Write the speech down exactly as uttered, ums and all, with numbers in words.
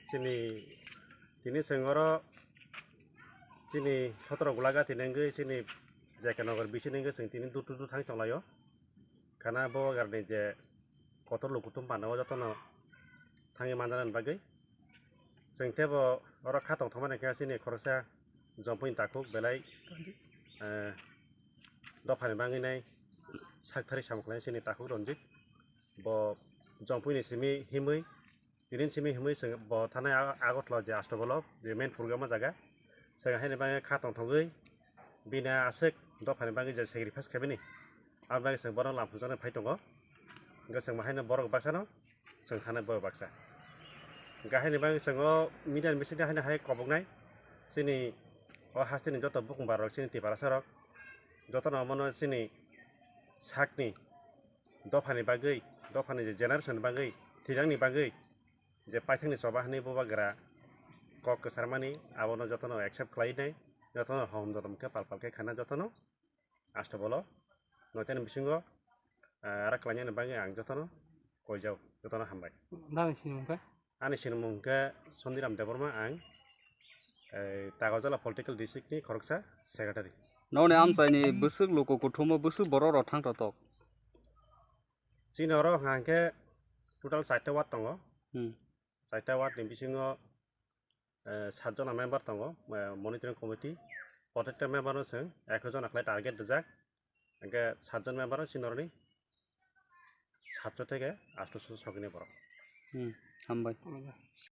Chini tini chwng oro chini sotoro gulaga tini wngwi chini J K Nagar bisini wngwi chwng tini dur dur thang tonglaio. Khana bo garni je kotor lukutum pano jotono thangwi manjana bagwi. Chwng tebo oro kha tongthokmani khe chini khoroksa Jompui ni takhuk belai, eh, dophani bangwi nai sakthari samung khlainai chini takhuk Ranjit. Bo Jompui ni simi himwi, tini simi himwi chwng bo thanai Agartala je Astabolo je main program o jaga. Chwng haini bangwi kha tongthogwi bini aswk dophani bangwi je sacrifice khaimani. Aboni bagwi chwng bono lamphungjani phai tongo. Hwnkhe chwng haino borok baksano chwng thanai borok baksa. Hwnkhe haini bagwi chwng o media ni bisingtwi haino hai koboknai chini o hasteni joto bukung barok chini Tiprasa rok jotono omono chini sakni dophani bagwi, dophani je generation ni bagwi, thwinani bagwi je paithakni choba hwnwi bubagra kok kwcharmani abono jotono accept khlainai, jotono hom jotom khe pal pal khe khana jotono Astabolo noitani bisingo, ah, ara khlainani bagwi ang jotono koijao, jotono hambai. Nani sinimung khe? Ani sinimung khe Sondiram Debbarma, ang, eh, Tagarjala Political District ni khoroksa secretary. Nokni amchaini bwswk luku kuthumo bwswk borok rok thang totok? Chini oro hwnkha khe total charta ward tongo. Hmm. Charta ward ni bisingo, eh, satjona member tongo, eh, monitoring committee. Protecta member no chwng ekso jona khlai target rijak. Hwnkhe satjon member no chini oroni satso theke atso sogini borok. Hmm, hambai.